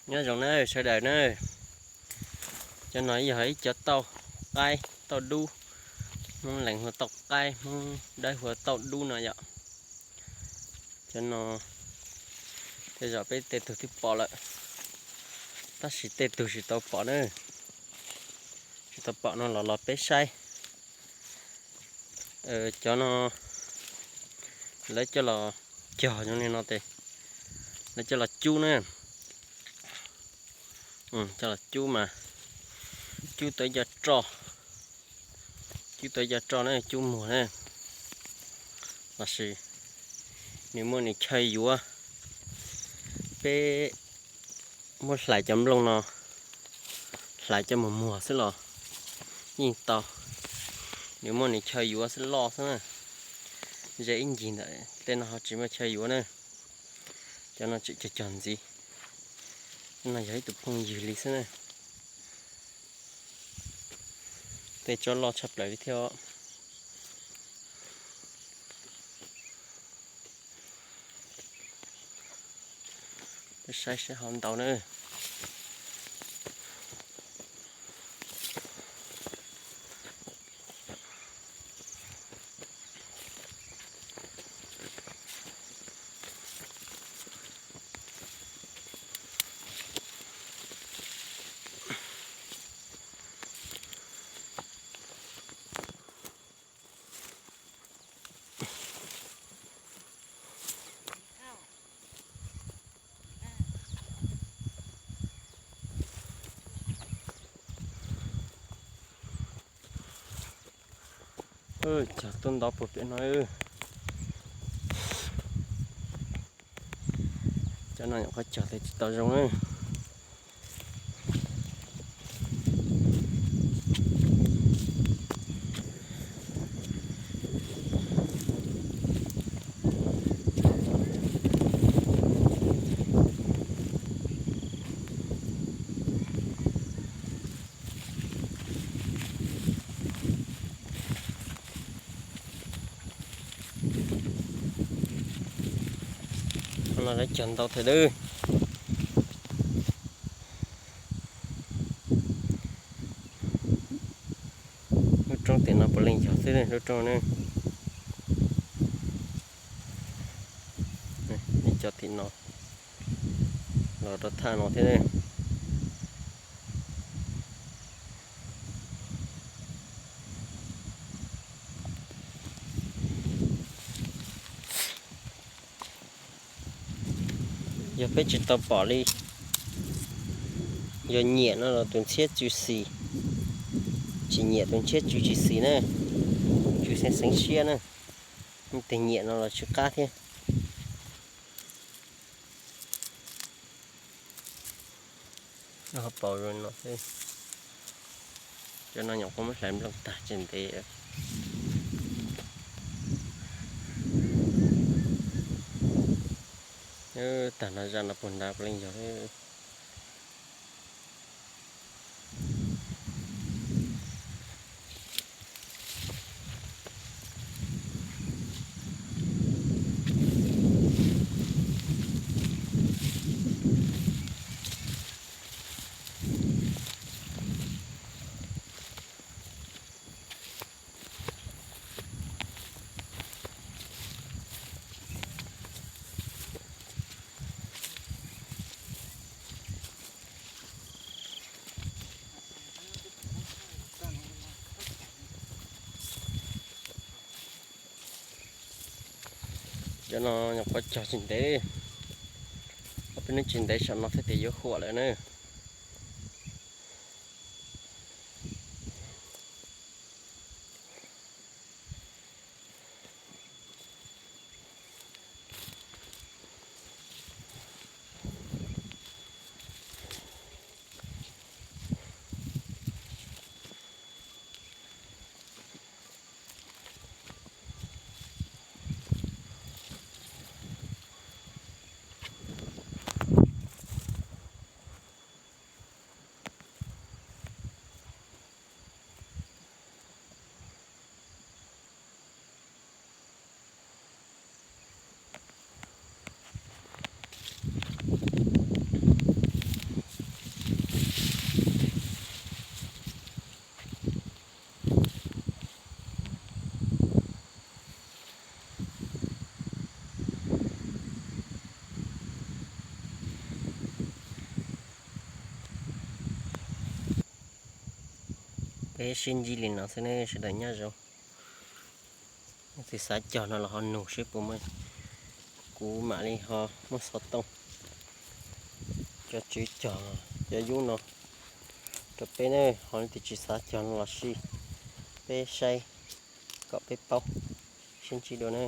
Nyob zoo na sawv daws na, cov no yog ib cov tauj qaib tauj dub, Hmoob Lees hu ua tauj qaib, Hmoob Dawb hu ua tauj dub no yom. Cov no tej zaum peb tej tug twb pom lawm, tab sis tej tug tsis tau pom na, tsis tau pom no los los peb saib. Cov no lawv coj los cog zoo li no tes, lawv coj los cub na, coj los cub mas cub tau ib co roj, cub tau ib co roj na, cub muag na, los sis nws muaj nws chaw yuav. Peb muab hlais cov nplooj no, hlais cov muag muag xwb los yeej tau, nws muaj nws chaw yuav xwb, loj xwb na. Ze ib ncig ntawm tej no ho tsis muaj chaw yuav na. Cov no tseem cog cog ntxiv, no yog ib tug phooj ywg li xwb na. Tej tsob loj tshaj plaws li thiab. Peb saib seb ho ntau na. Cog tuaj ntau puag pem no. Cov no nyuam qhuav cog tes tsis tau zoo. Cog ntau thiab. Lub roob tim no puav leej yog xwb lub roob ne. Ib co tim no los rau thaj no thiab ne. Yog peb tsis tau pom li, yog nyiam no los tus ntxhiab tsw xis, tsis nyiam tus ntxhiab tsw tsis xis na, tsw xeeb xeeb siab na. Tes nyiam no los tsw qab thiab. Ho paus zoo no xwb. Cov no nyuam qhuav muab hlais nplooj tag tsis ntev. Tag no zaj no puag nrad puav leej yog. Cov no nyuam qhuav cog tsis ntev, ob peb hnub tsis ntev saum no thiaj tias yuav huam lawm na. Peb sib ntsib li no xwb ne, sawv daws nyob zoo. Leej twg xav cog no los ho nug seb puas muaj, kuv mam li ho muab xov tooj cov tswv cog cov yub no rau peb ne. Ho leej twg tsis xav cog no los sis peb saib kom peb paub. Sib ntsib dua ne.